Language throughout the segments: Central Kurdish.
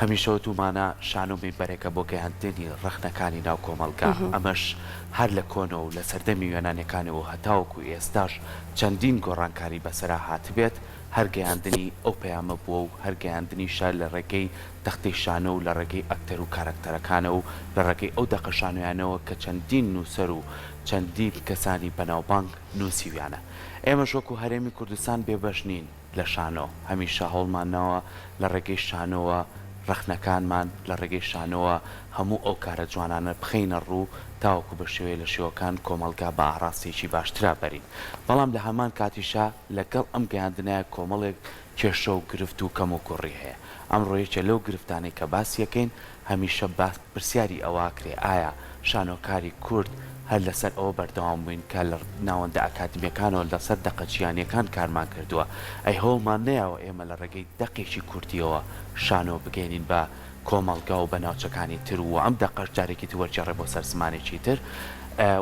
هەمیشە وتومانە شانۆ مینبەرێکە بۆ گەیاندنی ڕەخنەکانی ناو کۆمەڵگا، ئەمەش هەر لە کۆنەوە و لە سەردەمی یۆنانیەکانەوە و هەتاوەکو ئێستاش چەندین گۆڕانکاری بەسەرا هاتبێت هەر گەیاندنی ئەو پەیامە بووە و هەر گەیاندنیشە لە ڕێگەی تەختەی شانۆ و لە ڕێگەی ئەکتەر و کارەکتەرەکانەوە و لە ڕێگەی ئەو دەقە شانۆیانەوە کە چەندین نووسەر و چەندین کەسانی بەناوبانگ نووسیویانە. ئێمەش وەکو هەرێمی کوردستان بێبەش نین لە شانۆ، هەمیشە هەوڵمان ناوە لە ڕێگەی شانۆوە ڕەخنەکانمان، لە ڕێگەی شانۆوە هەموو ئەو کارە جوانانە بخەینە ڕوو تاوەکو بە شێوەیە لە شێوەکان کۆمەڵگا بە ئاڕاستەیەکی باشترا بەرین. بەڵام لە هەمان کاتیشا لە گەڵ ئەم گەیاندنە کۆمەڵێک کێشە و گرفت و کەموکوڕی هەیە. ئەمڕۆ یەکێ لەو گرفتانەی کە باسی ئەکەین هەمیشە باس پرسیاری ئەوە ئەکرێ ئایا شانۆکاری کورد هەر لەسەر ئەوە بەردەوام بووین کە لە ناوەندە ئەکادیمیەکانەوە لەسەر دەقە جیهانیەکان کارمان کردووە ئەی هەوڵمان نەیاوە ئێمە لە ڕێگەی دەقێکی کوردیەوە شانۆ بگەینین بە کۆمەڵگا و بە ناوچەکانی تر و ئەم دەقەش جارێکی تر وەرگێڕێ بۆ سەر زمانێکی تر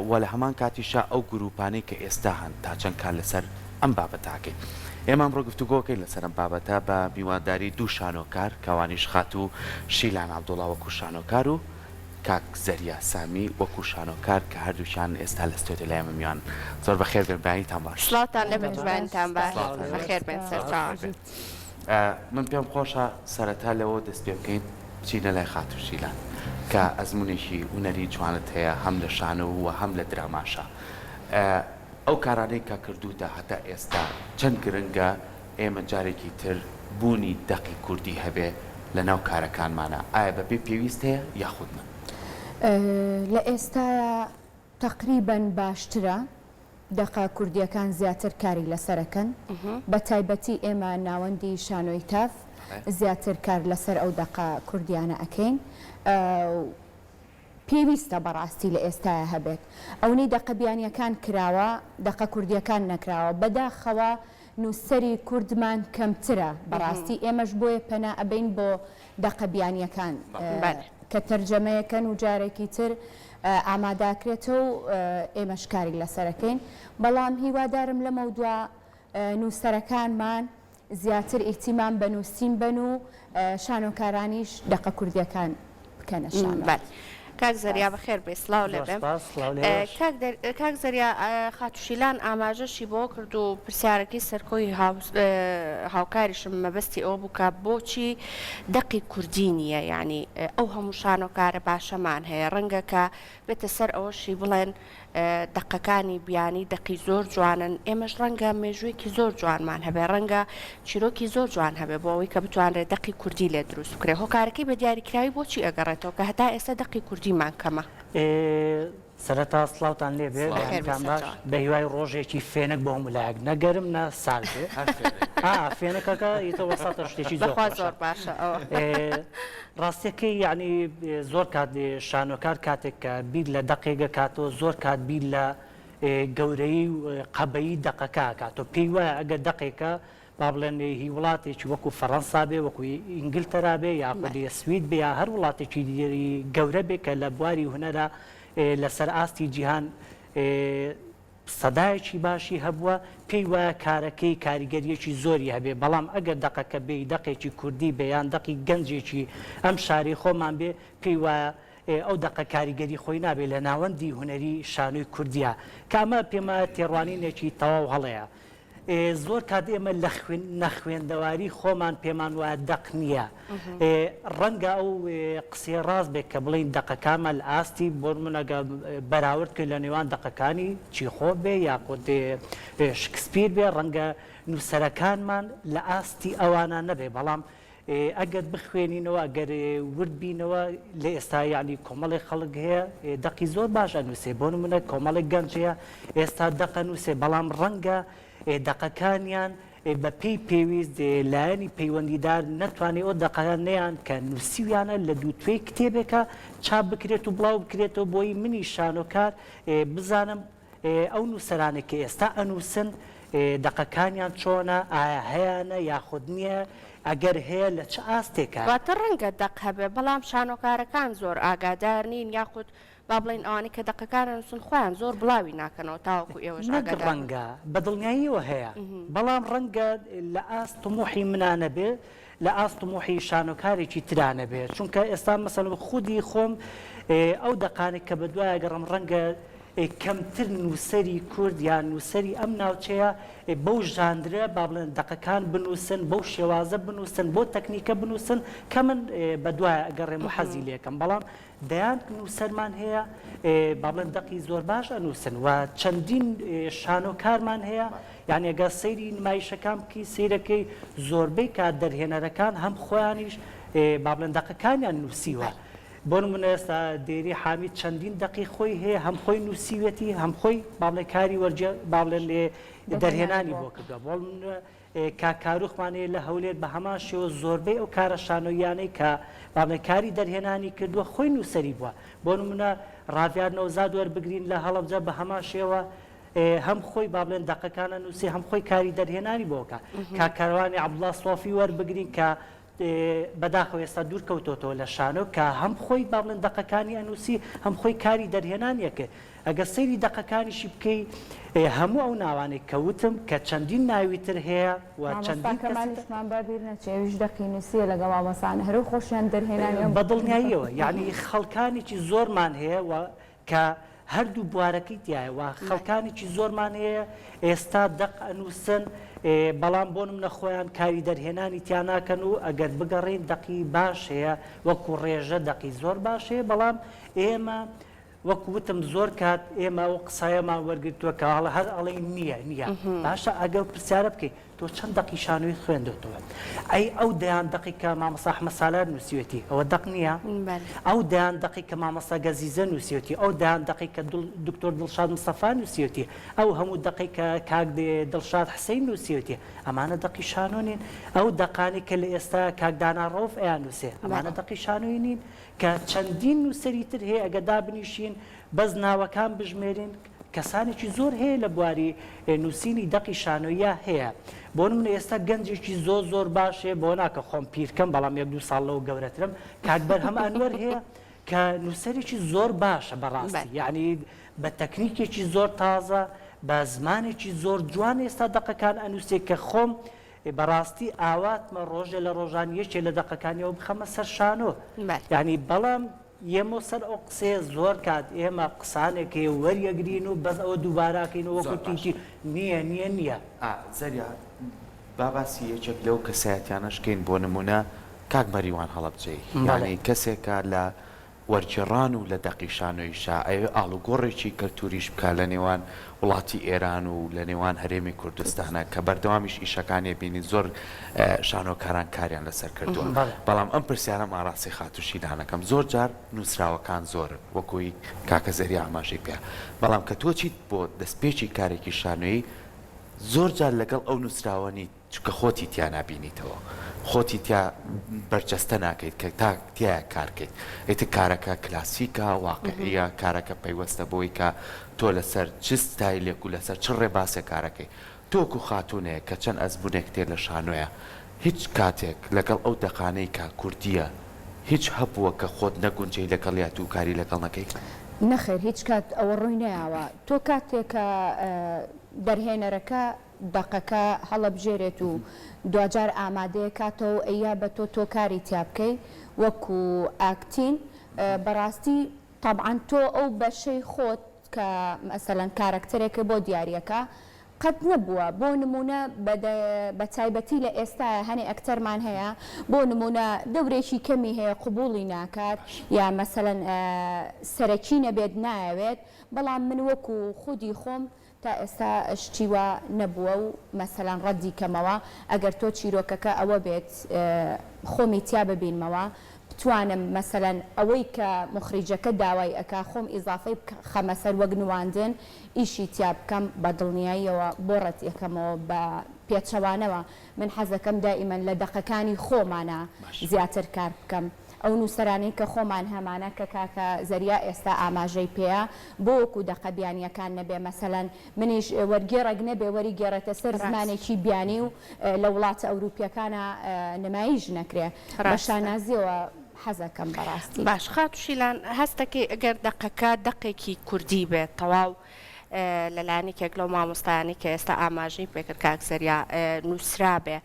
و لە هەمان کاتیشا ئەو گرووپانەی کە ئێستا هەن تا چەند کار لەسەر ئەم بابەتە ئەکەین. ئێمە ئەمڕۆ گفتوگۆ ئەکەین لەسەر ئەم بابەتە بە میوانداری دوو شانۆکار کە ئەوانیش خاتوو شیلان عەبدوڵا وەکوو شانۆکار و کاک زەریا سامی وەکوو شانۆکار کە هەردووکیان ئێستا لە ستۆدیۆ لای ئێمە میوانن. زۆر بەخێر بێن بەیانیتان باش. سڵاوتان لێبێت و بەیانیتان باش. بەخێر بێن سەرچاوان. من پێم خۆشە سەرەتا لەوەوە دەست پێ بکەین بچینە لای خاتوو شیلان کە ئەزموونێکی هونەری جوانت هەیە هەم لە شانۆ و هەم لە دراماشا. ئەو کارانەی کە کردووتە هەتا ئێستا چەند گرنگە ئێمە جارێکی تر بوونی دەقی کوردی هەبێ لە ناو کارەکانمانا ئایا بە پێی پێویست هەیە یاخود نا؟ لە ئێستایا تەقریبەن باشترە دەقە کوردیەکان زیاتر کاری لەسەرەکەن بە تایبەتی ئێمە ناوەندی شانۆی تاف زیاتر کار لەسەر ئەو دەقە کوردیانە ئەکەین پێویستە بەڕاستی لە ئێستایا هەبێت. ئەونەی دەقە بیانیەکان کراوە دەقە کوردیەکان نەکراوە بەداخەوە نوسەری کوردمان کەمترە بەڕاستی ئێمەش بۆیە پەنا ئەبەین بۆ دەقە بیانیەکان کە تەرجەمەیەکەن و جارێکی تر ئاماداکرێتەوە و ئێمەش کاری لەسەرەکەین بەڵام هیوادارم لەمەودوا نوسەرەکانمان زیاتر ئیهتیمام بە نووسین بەن و شانۆکارانیش دەقە کوردیەکان بکەنە شانۆ. بەلی کاک زەریا بەخێر بێی سڵاو لێ زۆر بێ. سپاس سڵاو لە ئێوەش. کاک دەر کاک زەریا خاتوو شیلان ئاماژەشی بەوە کرد و پرسیارەکەی سەرکۆی هاو هاوکاریشم مەبەستی ئەوە بوو کە بۆچی دەقی کوردی نییە یانی ئەو هەموو شانۆکارە باشەمان هەیە ڕەنگە کە بێتە سەر ئەوەشی بڵێن دەقەکانی بیانی دەقی زۆر جوانن، ئێمەش ڕەنگە مێژوویەکی زۆر جوانمان هەبێ، ڕەنگە چیرۆکی زۆر جوان هەبێ بۆ ئەوەی کە بتوانرێت دەقی کوردی لێ دروست بکرێ، هۆکارەکەی بە دیاریکراوی بۆچی ئەگەڕێتەوە کە هەتا ئێستا دەقی کوردیمان کەمە؟ سەرەتا سڵاوتان لێ بێ، بەخێر بێی بەیانیتان باش، سەرچاوان. بە هیوای ڕۆژێکی فێنک بۆ هەموو لایەک، نە گەرم نە سارد بێ. هەر فێنک. ئا فێنکەکە ئیتر وەسەتە شتێکی زۆر بەخوا خۆشە. زۆر باشە ئەوە. ڕاستیەکەی یەعنی زۆر کات شانۆکار کاتێک کە بیر لە دەقێک ئەکاتەوە زۆر کات بیر لە گەورەیی و قەبەیی دەقەکە ئەکاتەوە پێی وایە ئەگەر دەقێکە با بڵێن هی وڵاتێکی وەکو فەڕەنسا بێ وەکو ئینگلتەرا بێ یاخود سوید بێ یا هەر وڵاتێکی گەورە بێ کە لە بواری هونەرا لەسەر ئاستی جیهان سەدایەکی باشی هەبووە، پێی وایە کارەکەی کاریگەرییەکی زۆری هەبێ، بەڵام ئەگەر دەقەکە بێی دەقێکی کوردی بێ یان دەقی گەنجێکی ئەم شارەی خۆمان بێ، پێی وایە ئەو دەقە کاریگەری خۆی نابێ لە ناوەندی هونەری شانۆی کوردییا، کە ئەمە پێم وایە تێڕوانینێکی تەواو هەڵەیە. زۆر کات ئێمە لە نەخوێندەواری خۆمان پێمان وایە دەق نییە. ڕەنگە ئەو قسەیە ڕاست بێت کە بڵێین دەقەکانمان لە ئاستی بۆ نموونە گەر بەراورد بکەین لە نێوان دەقەکانی چیخۆف بێ یاخود شکسپیر بێ ڕەنگە نووسەرەکانمان لە ئاستی ئەوانە نەبێ بەڵام ئەگەر بخوێنینەوە ئەگەر ورد بینەوە لە ئێستا یعنی کۆمەڵێک خەڵک هەیە دەقی زۆر باش ئەنووسێ بۆ نمونە کۆمەڵێک گەنج هەیە ئێستا دەق ئەنووسێ بەڵام ڕەنگە دەقەکانیان بە پێی پێویست لایەنی پەیوەندیدار نەتوانێ ئەو دەقانەیان کە نووسیویانە لە دووتوێی کتێبێکا چاپ بکرێت و بڵاو بکرێتەوە بۆی منی شانۆکار بزانم ئەو نووسەرانەی کە ئێستا ئەنووسن دەقەکانیان چۆنە، ئایا هەیانە یاخود نییە، ئەگەر هەیە لە چ ئاستێکایە؟ واتە ڕەنگە دەق هەبێ بەڵام شانۆکارەکان زۆر ئاگادار نین یاخود با بڵێین ئەوانەی کە دەقەکان ئەنووسن خۆیان زۆر بڵاوی ناکەنەوە تاوەکو ئێوەش نەک ئاگادار بن. ڕەنگە، بە دڵنیاییەوە هەیە، بەڵام ڕەنگە لە ئاست تموحی منا نەبێ. لە ئاست تموحی شانۆکارێکی ترا نەبێ چونکە ئێستا مەسەلەن خودی خۆم ئەو دەقانەی کە بەدوای ئەگەڕم ڕەنگە کەمتر نووسەری کورد یان نووسەری ئەم ناوچەیە بەو ژانرە با بڵێن دەقەکان بنووسن بەو شێوازە بنووسن بۆ تەکنیکە بنووسن کە من بەدوای ئەگەڕێم و حەزی لێکەم بەڵام دەیان نووسەرمان هەیە با بڵێن دەقی زۆر باش ئەنووسن و چەندین شانۆکارمان هەیە یعنی ئەگەر سەیری نمایشەکان بکەی سەیرەکەی زۆربەی کات دەرهێنەرەکان هەم خۆیانیش با بڵێن دەقەکانیان نووسیوە بۆ نمونە ئێستا دێری حامید چەندین دەقی خۆی هەیە هەم خۆی نووسیوێتی هەم خۆی با بڵێن کاری وەرجە با بڵێن دەرهێنانی بۆ کردووە بۆ کاک کاروخمان هەیە لە هەولێر بە هەمان شێوە زۆربەی ئەو کارە شانۆییانەی کە با بڵێین کاری دەرهێنانی کردووە خۆی نووسەری بووە بۆ نمونە ڕاڤیار نەوزاد وەربگرین لە هەڵەبجە بە هەمان شێوە هەم خۆی با بڵێن دەقەکانە نووسی هەم خۆی کاری دەرهێنانی بۆکە کاک کاروانی عەبدوڵا سۆفی وەربگرین کە بەداخەوە ئێستا دوور کەوتۆتەوە لە شانۆ کە هەم خۆی با بڵێن دەقەکانی ئەنووسی هەم خۆی کاری دەرهێنانی ئەکرد ئەگەر سەیری دەقەکانیشی بکەی هەموو ئەو ناوانەی کە وتم کە چەندین ناوی تر هەیە و مامۆستا چەندین کەسی تر کەمالیشمان با بیر نەچێ ئەویش دەقی نووسیە لەگەڵ مامۆستا نەهرۆ خۆشیان دەرهێنانی ئەم بە دڵنیاییەوە یەعنی خەڵکانێکی زۆرمان هەیە و کە هەردوو بوارەکەی تیایە و خەڵکانێکی زۆرمان هەیە ئێستا دەق ئەنووسن بەڵام بۆ نمونە خۆیان کاری دەرهێنانی تیا ناکەن و ئەگەر بگەڕێین دەقی باش هەیە وەکو ڕێژە دەقی زۆر باش هەیە بەڵام ئێمە وەکو وتم زۆر کات ئێمە ئەو قسایەمان وەرگرتووە کە هەر ئەڵێین نییە نییە باشە ئەگەر پرسیارە بکەیت تۆ چەند دەقی شانۆیت خوێندۆتەوە؟ ئەی ئەو دەیان دەقی کە مامۆستا ئەحمەد سالار نووسیوێتی ئەوە دەق نییە؟ ئەو دەیان دەقی کە مامۆستا گەزیزە نووسیوێتی، ئەو دەیان دەقی کە دکتۆر دڵشاد مستەفا نووسیوێتی، ئەو هەموو دەقەی کە کاک دڵشاد حسەین نووسیوێتی، ئەمانە دەقی شانۆ نین؟ ئەو دەقانەی کە لە ئێستا کاک دانا ڕەوف ئەیاننووسێ، ئەمانە دەقی شانۆیی نین؟ کە چەندین نووسەری تر هەیە ئەگەر دابنیشین بەس ناوەکان بژمێرین کەسانێکی زۆر هەیە لە بواری نووسینی دەقی شانۆییا هەیە بۆ نمونە ئێستا گەنجێکی زۆر زۆر باش هەیە بۆ ناکە خۆم پیرکەم بەڵام یەک دوو ساڵ لەوە گەورەترم کاک بەرهەم ئەنوەر هەیە کە نووسەرێکی زۆر باشە بەڕاستی یعنی بە تەکنیکێکی زۆر تازە بە زمانێکی زۆر جوان ئێستا دەقەکان ئەنووسێ کە خۆم بەڕاستی ئاواتمە ڕۆژێ لە ڕۆژان یەکێ لە دەقەکانی ئەو بخەمە سەر شانۆ یانی بەڵام یەمۆ سەر ئەو قسەیە زۆر کات ئێمە قسانێک هەیە وەریەگرین و بەس ئەوە دووباراکەین و وەکو زۆر باشە. تیتی نییە نییە نییە. ئا زەریا با باسی یەکێک لەو کەسایەتیانەش کەین بۆ نموونە کاک مەریوان هەڵەبجەیی بەڵێ. یانی کەسێکە لە وەرگێڕان و لە دەقی شانۆییشا ئەیەوێ ئاڵوگۆڕێکی کەلتووریش بکا لە نێوان وڵاتی ئێران و لە نێوان هەرێمی کوردستانا کە بەردەوامیش ئیشەکانی ئەبینین زۆر شانۆکاران کاریان لەسەر کردووە بەڵام ئەم پرسیارەم ئاڕاستەی خاتوو شیلان ئەکەم زۆر جار نووسراوەکان زۆرن وەکوی کاکە زەریا ئاماژەی پێ بەڵام کە تۆ چیت بۆ دەستپێکی کارێکی شانۆیی زۆر جار لەگەڵ ئەو نووسراوە نیت چونکە خۆتی تیا نابینیتەوە خۆتی تیا بەرجەستە ناکەیت کە تا تیایا کار کەیت ئیتر کارەکە کلاسیکە واقعیە کارەکە پەیوەستە بەوەی کە تۆ لەسەر چ ستایلێک و لەسەر چ ڕێباسێک کارەکەی تۆ وەکو خاتوونێک کە چەند ئەزموونێک تێ لە شانۆیە هیچ کاتێک لەگەڵ ئەو دەقانەی کە کوردیە هیچ هەبووە کە خۆت نەگونجێی لەگەڵیات و کاری لەگەڵ نەکەی؟ نەخێر هیچ کات ئەوە ڕووی نەیاوە تۆ کاتێک کە دەرهێنەرەکە دەقەکە هەڵەبژێرێت و دواجار ئامادەیە کاتەوە و ئەیا بە تۆ تۆ کاری تیا بکەی وەکو ئاکتین بەڕاستی تەبعەن تۆ ئەو بەشەی خۆت کە مەسەلەن کارەکتەرێکە بۆ دیاریەکە قەت نەبووە بۆ نمونە بە تایبەتی لە ئێستایا هەنێ ئەکتەرمان هەیە بۆ نمونە دەورێکی کەمی هەیە قبوڵی ناکات یا مەسەلەن سەرەکی نەبێت نایەوێت بەڵام من وەکو خودی خۆم تا ئێستا شتی وا نەبووە و مەسەلەن ڕەدی کەمەوە، ئەگەر تۆ چیرۆکەکە ئەوە بێت خۆمی تیا ببینمەوە بتوانم مەسەلەن ئەوەی کە موخریجەکە داوای ئەکا خۆم ئیزافەی بخەمە سەر وەک نواندن ئیشی تیا بکەم بە دڵنیاییەوە بۆ ڕەت ئەکەمەوە بە پێچەوانەوە من حەزەکەم دائیمەن لە دەقەکانی خۆمانا زیاتر کار بکەم. ئەو نووسەرانەی کە خۆمان هەمانە کە کاکە زەریا ئێستا ئاماژەی پێیە بۆ وەکوو دەقە بیانییەکان نەبێ مەسەلەن منیش وەرگێڕێک نەبێ وەریگێڕێتە سەر زمانێکی بیانی و لە وڵاتە ئەورووپییەکانا نمایش نەکرێ بە شانازییەوە حەزەکەم بەڕاستی. باش خاتوو شیلان هەستەکەی ئەگەر دەقەکە دەقێکی کوردی بێت تەواو لەلایەن یەکێک لەو مامۆستایانەی کە ئێستا ئاماژەی پێکرد کاک زەریا نووسرابێ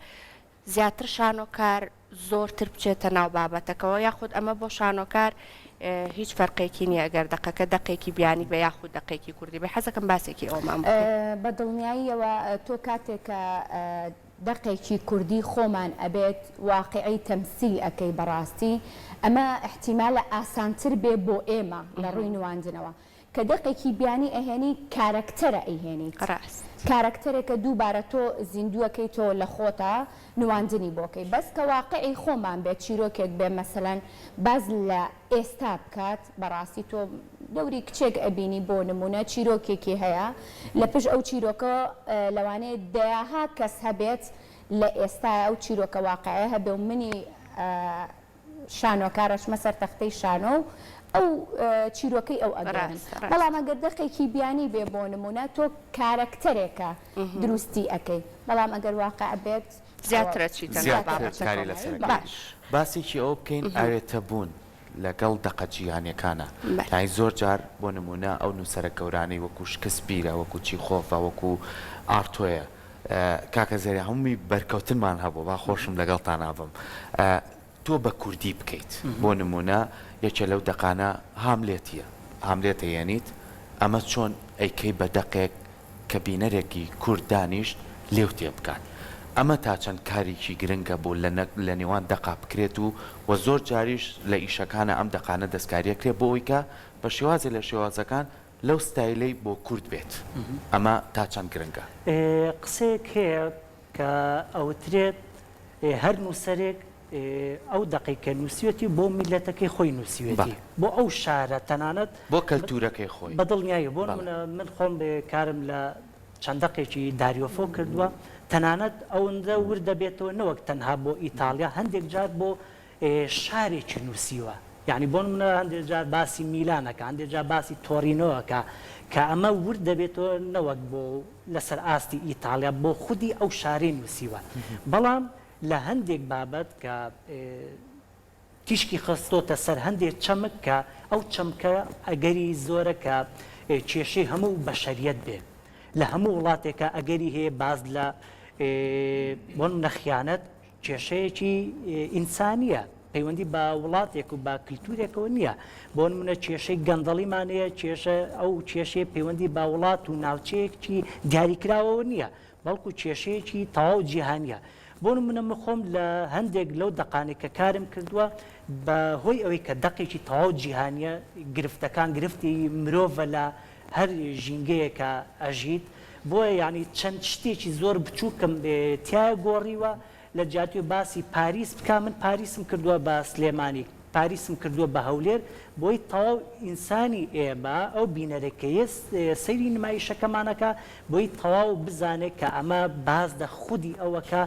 زیاتر شانۆکار. زۆرتر بچێتە ناو بابەتەکەوە یاخود ئەمە بۆ شانۆکار هیچ فەرقێکی نییە ئەگەر دەقەکە دەقێکی بیانی بێ یاخود دەقێکی کوردی بێ حەزەکەم باسێکی ئەوەمان بکەی. بە دڵنیاییەوە تۆ کاتێک کە دەقێکی کوردی خۆمان ئەبێت واقیعی تەمسیل ئەکەی بەڕاستی ئەمە ئیحتیمالە ئاسانتر بێ بۆ ئێمە لە ڕووی نواندنەوە کە دەقێکی بیانی ئەهێنی کارەکتەرە ئەیهێنیت ڕاست. کارەکتەرێکە دووبارە تۆ زیندووەکەی تۆ لە خۆتا نواندنی بۆ کەی بەس کە واقعی خۆمان بێت چیرۆکێک بێ مەسەلەن باس لە ئێستا بکات بەڕاستی تۆ دەوری کچێک ئەبینی بۆ نمونە چیرۆکێکی هەیە لە پشت ئەو چیرۆکە لەوانەیە دەیاها کەس هەبێت لە ئێستایا ئەو چیرۆکە واقعیە هەبێ و منی شانۆکار ئەچمە سەر تەختەی شانۆ و ئەو چیرۆکەی ئەو ئەگێڕم بەڵام ئەگەر دەقێکی بیانی بێ بۆ نمونە تۆ کارەکتەرێکە دروستی ئەکەی بەڵام ئەگەر واقع بێت زیاتر ئەچیتە ناو زیاتر بابەتەکەوە کاری لەسەر ئەکەی باش. باسێکی ئەوە بکەین ئاوێتەبوون لەگەڵ دەقە جیهانیەکانە بەلێ. یانی زۆر جار بۆ نمونە ئەو نوسەرە گەورانەی وەکو شکسپیرە وەکو چیخۆفە وەکو ئارتۆیە کاکە زەریا هەمووی بەرکەوتنمان هەبوو با خۆشم لەگەڵتانا بم تۆ بە کوردی بکەیت بۆ نمونە یەکێ لەو دەقانە هاملێتیە هاملێت ئەیەنیت ئەمە چۆن ئەیکەی بە دەقێک کە بینەرێکی کورد دانیشت لێو تێبگات ئەمە تا چەند کاریکی گرنگە بۆ لە لە نێوان دەقا بکرێت و وە زۆر جاریش لە ئیشەکانا ئەم دەقانە دەستکاریەکرێ بۆ ئەوەی کە بە شێوازێ لە شێوازەکان لەو ستایلەی بۆ کورد بێت ئەمە تا چەند گرنگە؟ قسەیەک هەیە کە ئەوترێت هەر نووسەرێک ئەو دەقەی کە نووسیوێتی بۆ میللەتەکەی خۆی نووسیوێتی بۆ ئەو شارە تەنانەت بۆ کەلتوورەکەی خۆی. بە دڵنیایی بۆ نموونە من خۆم کارم لە چەند دەقێکی داریۆفۆ کردووە تەنانەت ئەوەندە ورد دەبێتەوە نەوەک تەنها بۆ ئیتاڵیا هەندێک جار بۆ شارێکی نووسیوە یانی بۆ نمونە هەندێک جار باسی میلان ئەکا هەندێک جار باسی تۆرینۆ ئەکا کە ئەمە ورد دەبێتەوە نەوەک بۆ لەسەر ئاستی ئیتاڵیا بۆ خودی ئەو شارەی نووسیوە بەڵام لە هەندێک بابەت کە تیشکی خستۆتە سەر هەندێک چەمک کە ئەو چەمکە ئەگەری زۆرە کە کێشەی هەموو بەشەریەت بێ لە هەموو وڵاتێکە ئەگەری هەیە باز لە بۆ نمونە خیانەت کێشەیەکی ئینسانییە، پەیوەندی بە وڵاتێک و بە کلتورێکەوە نییە. بۆ نمونە کێشەی گەندەڵیمان هەیە، کێشە ئەو کێشەیە پەیوەندی بە وڵات و ناوچەیەکی دیاریکراوەوە نییە، بەڵکو کێشەیەکی تەواو جیهانییە. بۆ نمونە من خۆم لە هەندێک لەو دەقانەی کە کارم کردووە، بە هۆی ئەوەی کە دەقێکی تەواو جیهانییە، گرفتەکان گرفتی مرۆڤە لە هەر ژینگەیەکا ئەژیت بۆیە یانی چەند شتێکی زۆر بچوکم تیایا گۆڕیوە لە جیاتی باسی پاریس بکا من پاریسم کردوە بە سلێمانی پاریسم کردوە بە هەولێر بۆی تەواو ئینسانی ئێمە ئەو بینەرێک کە یە سەیری نمایشەکەمان ئەکا بۆی تەواو بزانێ کە ئەمە باس لە خودی ئەوەکا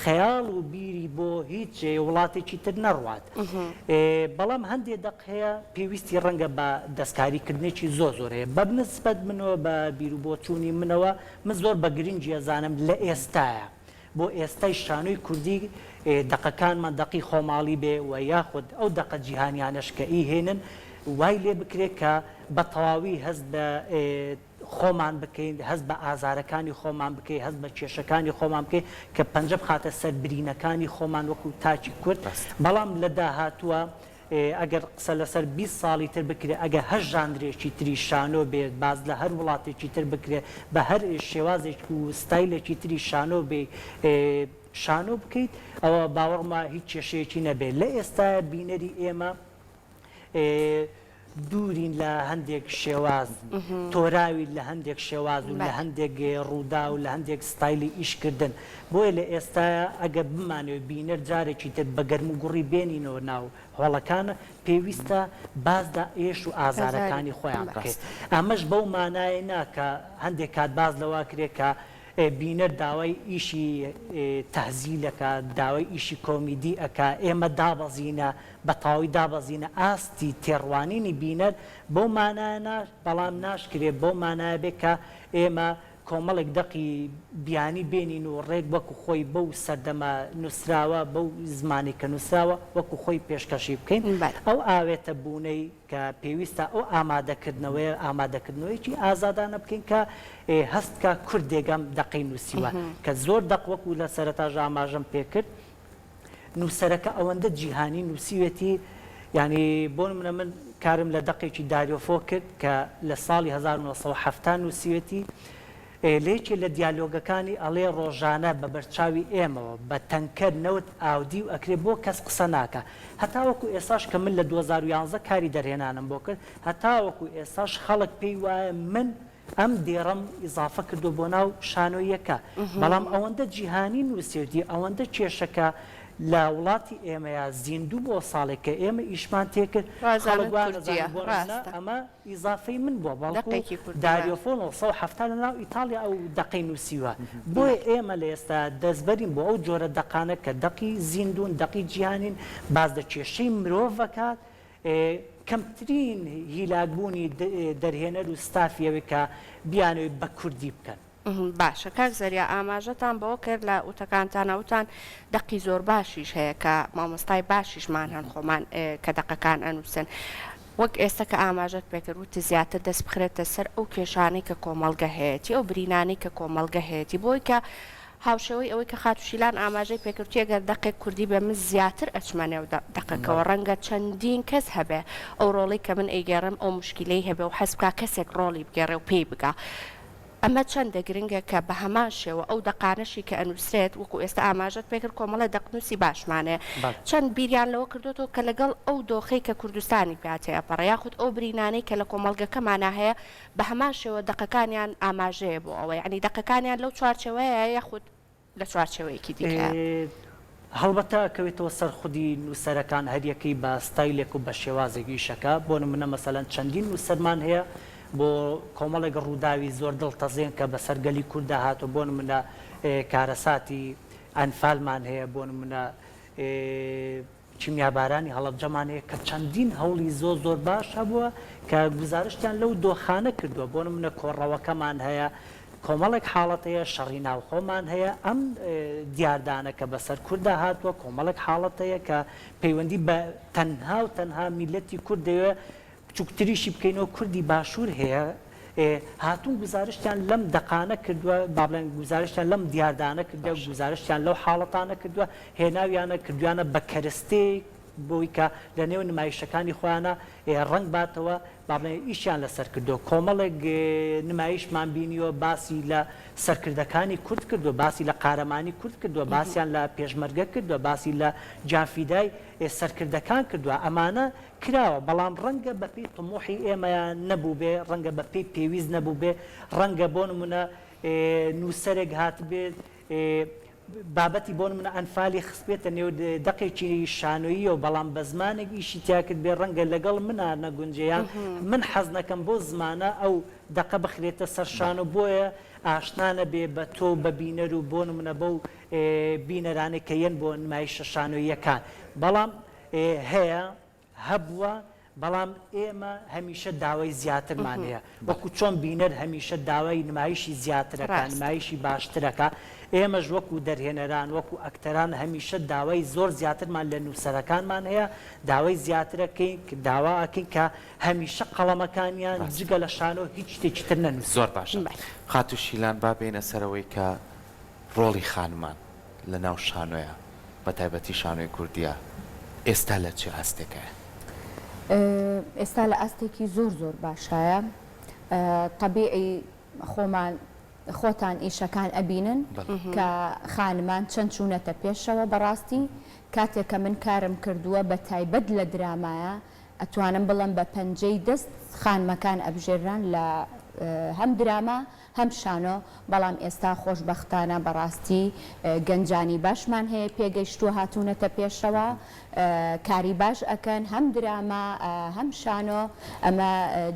خەیاڵ و بیری بۆ هیچ وڵاتێکی تر نەڕوات بەڵام هەندێ دەق هەیە پێویستی ڕەنگە بە دەستکاری کردنێکی زۆر زۆر هەیە بە نسبەت منەوە بە بیروبۆچوونی منەوە من زۆر بە گرنگی ئەزانم لە ئێستایا بۆ ئێستای شانۆی کوردی دەقەکانمان دەقی خۆماڵی بێ و یاخود ئەو دەقە جیهانیانەش کە ئیهێنن وای لێ بکرێ کە بە تەواوی هەست بە خۆمان بکەین، هەست بە ئازارەکانی خۆمان بکەین، هەست بە کێشەکانی خۆمان بکەین کە پەنجە بخاتە سەر برینەکانی خۆمان وەکو تاکی کورد، بەڵام لە داهاتووە ئەگەر قسە لەسەر 20 ساڵی تر بکرێت، ئەگەر هەر ژانرێکی تری شانۆ بێت، باس لە هەر وڵاتێکی تر بکرێت، بە هەر شێوازێک و ستایلێکی تری شانۆ بێ شانۆ بکەیت، ئەوە باوەڕم وایە هیچ کێشەیەکی نەبێت. لە ئێستایا بینەری ئێمە دوورین لە هەندێک شێواز، تۆراوین لە هەندێک شێواز و لە هەندێک ڕووداو و لە هەندێک ستایلی ئیشکردن. بۆیە لە ئێستایا ئەگەر بمانەوێت بینەر جارێکی تر بە گەرموگوڕی بێنینەوە ناو هۆڵەکان، پێویستە باس لە ئێش و ئازارەکانی خۆیان بکەین. ئەمەش بەو مانایە نا کە هەندێک کات باس لەوە ئەکرێت کە بینەر داوای ئیشی تەهزیل ئەکات، داوای ئیشی کۆمیدی ئەکا، ئێمە دابەزینە بە تەواوی دابەزینە ئاستی تێڕوانینی بینەر بەو مانایە نا، بەڵام ناشکرێ بەو مانایە بێ کە ئێمە کۆمەڵێک دەقی بیانی بێنین و ڕێک وەکو خۆی بەو سەردەمە نووسراوە، بەو زمانەی کە نووسراوە وەکو خۆی پێشکەشی بکەین. ئەو ئاوێتە بوونەی کە پێویستە ئەو ئامادەکردنەوەیە، ئامادەکردنەوەیەکی ئازادانە بکەین کە هەست بکا کوردێک ئەم دەقەی نووسیوە، کە زۆر دەق وەکو لە سەرەتاش ئاماژەم پێکرد. نووسەرەکە ئەوەندە جیهانی نووسیوێتی یانی بۆ نمونە من کارم لە دەقێکی داریۆفۆ کرد کە لە ساڵی 1970 نووسیوێتی لە یەکێ لە دیالۆگەکانی ئەڵێ ڕۆژانە بە بەرچاوی ئێمەوە بە تەنکەر نەوت ئاودیو ئەکرێ بۆ کەس قسە ناکا هەتاوەکو ئێستاش کە من لە 2011 کاری دەرهێنانم بۆ کرد هەتاوەکو ئێستاش خەڵک پێی وایە من ئەم دێڕەم ئیزافە کردوە بۆ ناو شانۆییەکە بەڵام ئەوەندە جیهانی نوسیوتی ئەوەندە کێشەکە لە وڵاتی ئێمەیا زیندوو بۆ ساڵێک کە ئێمە ئیشمان تێکرد خەڵک وازانن وا کوردیە نەزانێت بۆ نمونە ڕاستە ئەمە ئیزافەی من بووە بەڵکو دەقێکی کوردی داریۆ ڕاستە. فۆ 970 لە ناو ئیتاڵیا ئەو دەقەی نوسیوە بۆیە ئێمە لە ئێستا دەستبەرین بۆ ئەو جۆرە دەقانە کە دەقی زیندوون دەقی جیهانین باس لە کێشەی مرۆڤ ئەکات کەمترین هیلاکبوونی دەرهێنەر و ستافی ئەوەی کە بیانەوێت بە کوردی بکەن. باشە کاک زەریا ئاماژەتان بەوە کرد لە وتەکانتانا وتان دەقی زۆر باشیش هەیە کە مامۆستای باشیشمان هەن خۆمان کە دەقەکان ئەنووسن وەک ئێستا کە ئاماژەت پێکرد وتت زیاتر دەست بخرێتە سەر ئەو کێشانەی کە کۆمەڵگە هەیەتی ئەو برینانەی کە کۆمەڵگە هەیەتی بۆی کە هاوشێوەی ئەوەی کە خاتوو شیلان ئاماژەی پێکرد ئەگەر دەقێک کوردی بێ من زیاتر ئەچمە نێو دەقەکەوە ڕەنگە چەندین کەس هەبێ ئەو ڕۆڵەی کە من ئەیگێڕم ئەو موشکیلەی هەبێ و حەز بکا کەسێک ڕۆڵی بگێڕێ و پێی بگا ئەمە چەندە گرنگە کە بە هەمان شێوە ئەو دەقانەشی کە ئەنووسرێت وەکو ئێستا ئاماژەت پێکرد کۆمەڵێ دەقنووسی باشمان هەیە چەند بیریان لەوە کردۆتەوە کە لەگەڵ ئەو دۆخەی کە کوردستانی پیا تێئەپەڕێ یاخود ئەو برینانەی کە لە کۆمەڵگەکەمانا هەیە بە هەمان شێوە دەقەکانیان ئاماژەیە بۆ ئەوە، یەعنی دەقەکانیان لەو چوارچێوەیە یاخود لە چوارچێوەیەکی دیکەیە؟ هەڵبەتە ئەکەوێتەوە سەر خودی نووسەرەکان هەریەکەی بە ستایلێک و بە شێوازێک ئیشەکا، بۆ نمونە مەسەلەن چەندین نووسەرمان هەیە بۆ کۆمەڵێک ڕووداوی زۆر دڵتەزێن کە بەسەر گەلی کورددا هاتووە بۆ نمونە کارەساتی ئەنفالمان هەیە بۆ نمونە کیمیابارانی هەڵەبجەمان هەیە کە چەندین هەوڵی زۆر زۆر باش هەبووە کە گوزارشتیان لەو دۆخانە کردووە، بۆ نموونە کۆڕەوەکەمان هەیە، کۆمەڵێک حاڵەت هەیە، شەڕی ناوخۆمان هەیە، ئەم دیاردانە کە بەسەر کورددا هاتووە، کۆمەڵێک حاڵەت هەیە کە پەیوەندی بە تەنها و تەنها میللەتی کورد دەوێ، بچوکتریشی بکەینەوە کوردی باشوور هەیە هاتوون گوزارشتیان لەم دەقانە کردووە با بڵێن گوزارشتیان لەم دیاردانە کردووە باشە. گوزارشتیان لەو حاڵەتانە کردووە هێناویانە کردویانە بە کەرستەیەک بۆی کە لە نێو نمایشەکانی خۆیانە ڕەنگ باتەوە با بڵێن ئیشیان لەسەر کردووە کۆمەڵێک نمایشمان بینیوە باسی لە سەرکردەکانی کورد کردووە باسی لە قارەمانی کورد کردووە باسیان لە پێشمەرگە کردووە باسی لە گیانفیدای سەرکردەکان کردووە ئەمانە کراوە، بەڵام ڕەنگە بە پێی تموحی ئێمە نەبووبێ، ڕەنگە بە پێی پێویست نەبووبێ، ڕەنگە بۆ نموونە نووسەرێک هاتبێت بابەتی بۆ نموونە ئەنفالی خستبێتە نێو دەقێکی شانۆییەوە، بەڵام بە زمانێک ئیشی تیا کردبێ ڕەنگە لەگەڵ منا نەگونجێ یان من حەز نەکەم بەو زمانە ئەو دەقە بخرێتە سەر شانۆ، بۆیە ئاشنا نەبێ بە تۆ و بە بینەر و بۆ نموونە بەو بینەرانەی کە یەن بۆ نمایشە شانۆییەکان. بەڵام هەیە، هەبووە، بەڵام ئێمە هەمیشە داوای زیاترمان هەیە، وەکو چۆن بینەر هەمیشە داوای نمایشی زیاترەکا، نمایشی باشترەکا، ئێمەش وەکو دەرهێنەران، وەکو ئەکتەران هەمیشە داوای زۆر زیاترمان لە نووسەرەکانمان هەیە، داوای زیاترەکەین، داوا ئەکەین کە هەمیشە قەڵەمەکانیان جگە لە شانۆ هیچ شتێکی تر نەنووسن. زۆر باشە خاتوو شیلان با بێینە سەرەوەی کە ڕۆڵی خانمان لە ناو شانۆیا بە تایبەتی شانۆی کوردیا ئێستا لە چ ئاستێکایە؟ ئێستا لە ئاستێکی زۆر زۆر باشایە تەبیعی خۆمان خۆتان ئیشەکان ئەبینن کە خانمان چەند چوونەتە پێشەوە بەڕاستی کاتێک کە من کارم کردووە بە تایبەت لە درامایە ئەتوانم بڵێم بە پەنجەی دەست خانمەکان ئەبژێرران لە هەم دراما هەم شانۆ، بەڵام ئێستا خۆشبەختانە بەڕاستی گەنجانی باشمان هەیە پێگەیشتووە هاتوونەتە پێشەوە کاری باش ئەکەن هەم دراما هەم شانۆ ئەمە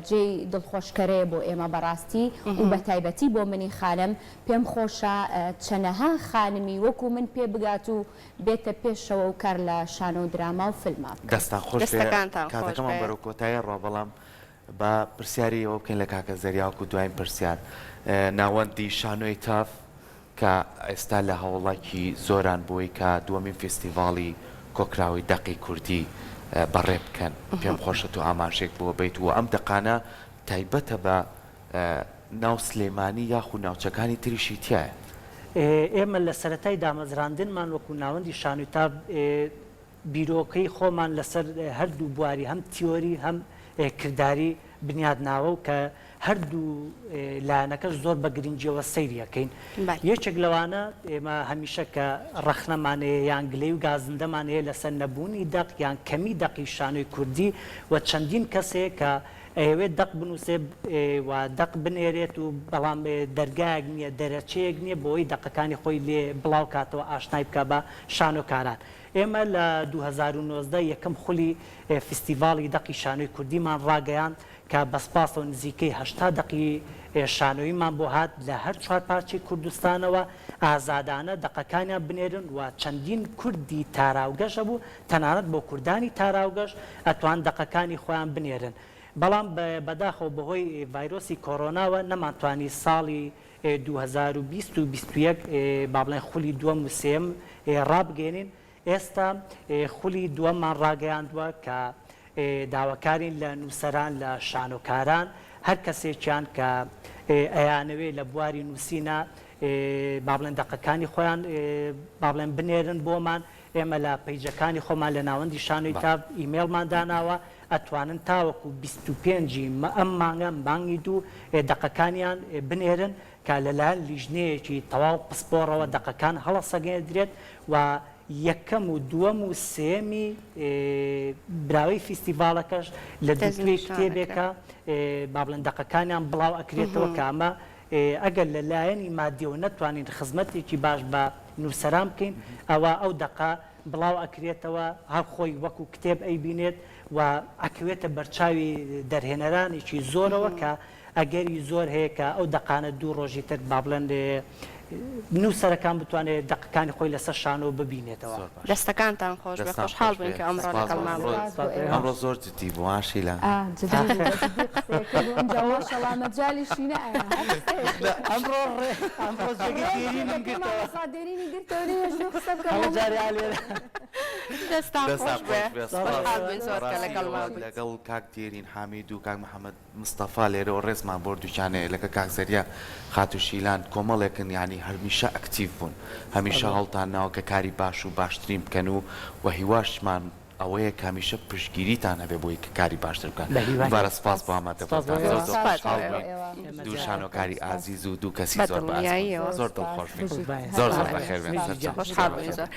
جێی دڵخۆشکەرەیە بۆ ئێمە بەڕاستی و بەتایبەتی بۆ منی خانم پێم خۆشە چەنەها خانمی وەکو من پێ بگات و بێتە پێشەوە و کار لە شانۆ و دراما و فیلما بکات. دەستتان خۆش بێ دەستەکانتان خۆش کاتەکەمان بێ. بەرەو کۆتایی ڕوا بەڵام با پرسیاری ئەوە بکەین لە کاکە زەریا وەکو دواین پرسیار ناوەندی شانۆی تاف کە ئێستا لە هەوڵاکی زۆران بۆی کە دووەمین فیستیڤاڵی کۆکراوەی دەقی کوردی بەڕێ بکەن پێم خۆشە تۆ ئاماژەیەک بۆ بیت و ئەم دەقانە تایبەتە بە ناو سلێمانی یاخو ناوچەکانی تریشی تیایە. ئێمە لە سەرەتای دامەزراندنمان وەکو ناوەندی شانۆی تاڤ بیرۆکەی خۆمان لەسەر هەردوو بواری هەم تیۆری هەم کرداری بنیات ناوە و کە هەردوو لایەنەکەش زۆر بە گرنگیەوە سەیری ئەکەین. یەکێک لەوانە ئێمە هەمیشە کە ڕەخنەمان هەیە یان گلەی و گازندەمان هەیە لەسەر نەبوونی دەق یان کەمی دەقی شانۆی کوردی و چەندین کەس هەیە کە ئەیەوێت دەق بنووسێ و دەق بنێرێت و بەڵام دەرگایەک نییە دەرەچەیەک نییە بۆی دەقەکانی خۆی لێ بڵاو کاتەوە ئاشنای بکا بە شانۆکاران. ئێمە لە 2019 یەکەم خولی فیستیڤاڵی دەقی شانۆی کوردیمان ڕاگەیاند کە بە سپاسەوە نزیکەی 80 دەقی شانۆییمان بۆ هات لە هەر چوار پارچەی کوردستانەوە ئازادانە دەقەکانیان بنێرن و چەندین کوردی تاراوگەش هەبوو تەنانەت بۆ کوردانی تاراوگەش ئەتوان دەقەکانی خۆیان بنێرن بەڵام بەداخەوە بەهۆی ڤایرۆسی کۆرۆناوە نەمانتوانی ساڵی 2020 و 21 با بڵێن خولی دووەم و سێیەم ڕابگەیەنین ئێستا خولی دووەممان ڕاگەیاندووە کە داواکارین لە نووسەران لە شانۆکاران هەر کەسێکیان کە ئەیانەوێ لە بواری نووسینە با بڵێن دەقەکانی خۆیان با بڵێن بنێرن بۆمان ئێمە لە پەیجەکانی خۆمان لە ناوەندی شانۆی تاڤ ئیمەیڵمان داناوە ئەتوانن تاوەکو 25 ی ئەم مانگە مانگی دوو دەقەکانیان بنێرن کە لەلایەن لیژنەیەکی تەواو پسپۆڕەوە دەقەکان هەڵەسەگێندرێت و یەکەم و دووەم و سێیەمی براوەی فیستیڤاڵەکەش لە دووتوێی کتێبێکە با بڵێن دەقەکانیان بڵاو ئەکرێتەوە کە ئەمە ئەگەر لە لایەنی مادیەوە نەتوانین خزمەتێکی باش بە نووسەران بکەین ئەوا ئەو دەقە بڵاو ئەکرێتەوە هەر خۆی وەکو کتێب ئەیبینێت و ئەکەوێتە بەرچاوی دەرهێنەرانێکی زۆرەوە کە ئەگەری زۆر هەیە کە ئەو دەقانە دوو ڕۆژی تر با بڵێن نووسەرەکان بتوانێت دەقەکانی خۆی لەسەر شانۆ ببینێتەوە. زۆر باشە. دەستەکانتان خۆش بێ دەستان خۆشحاڵ خۆش بووین بێ کە ئەمڕۆ سپاس بۆ لەگەڵمان ئەمڕۆ بوویت. سپاس بۆ ئێوە. ئەمڕۆ زۆر جدی بوو ها شیلان. ئا جدی بوو بە جدی قسەیەکە بوو ئینجا ماشەڵا مەجالیشی نەئەیا هەر قسەیەک نا ئەمڕۆ ڕێ ئەمڕۆ جێگەی ڕێک دێرینم جێگەکەی گرتەوە. مامۆستا دێرینی گرتەوە نەیهێشت من قسە بکەم هەموو هەموو جارێ ئا لێرە. دەستان دەستان خۆش بێ خۆش بێ سپاس. خۆشحاڵ بووین زۆر کە بەڕاستی لەگەڵمان ئەوە بوویت. لەگەڵ کاک دێرین حامید و کاک محەمەد مستەفا لێرەوە ڕێزمان بۆ هەردووکیان هەیە لەگەڵ کاک زەریا خاتوو شیلان کۆمەڵێکن یانی هەمیشە ئەکتیڤ بوون هەمیشە هەوڵتان ناوە کە کاری باش و باشترین بکەن و وە هیواشمان ئەوەیە کە هەمیشە پشتگیریتان هەبێ بۆی کە کاری باشتر بکەن بە هیوای دووبارە سپاس بۆ سپاس بۆ ئامادەبوونتان ئێوە زۆر زۆر سپاس بۆ خۆشحاڵ ئێوە. بووین ئێمە دوو زیاتر شانۆکاری سپاس. ئازیز و دوو کەسی بە زۆر بە ئەزموون دڵنیاییەوە. زۆر سپاس دڵخۆش بووین بژیت زۆر زۆر هەر بەخێر بێن بژی سەرچاو گیان. خۆشحاڵ بووین زۆر.